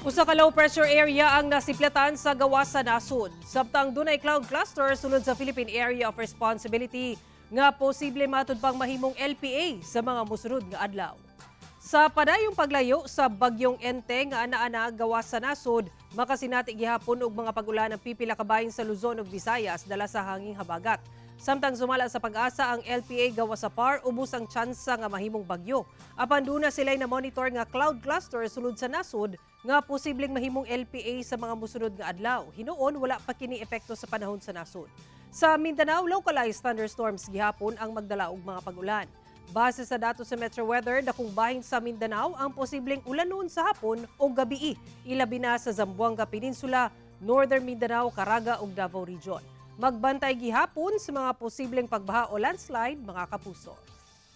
Usa ka low pressure area ang nasiplatan sa gawas sa nasod. Samtang dunay cloud cluster sulod sa Philippine Area of Responsibility nga posible matud pang mahimong LPA sa mga musunod nga adlaw. Sa padayong paglayo sa bagyong Enteng nga ana-ana gawas sa nasod, makasinati gihapon og mga pag-ulan ang pipila ka bahin sa Luzon ug Visayas dala sa hanging habagat. Samtang sumala sa PAGASA, ang LPA gawas sa PAR, ubos ang tsansa nga mahimong bagyo. Apan duna sila'y na monitor nga cloud cluster sulod sa nasod nga posibleng mahimong LPA sa mga musunod nga adlaw. Hinuon wala pa kini epekto sa panahon sa nasod. Sa Mindanao, localized thunderstorms gihapon ang magdala og mga pag-ulan. Base sa datos sa Metro Weather, dakong bahin sa Mindanao ang posibleng ulanon sa hapon o gabii, ilabi na sa Zamboanga Peninsula, Northern Mindanao, Caraga ug Davao Region. Magbantay gihapon sa mga posibleng pagbaha o landslide, mga kapuso.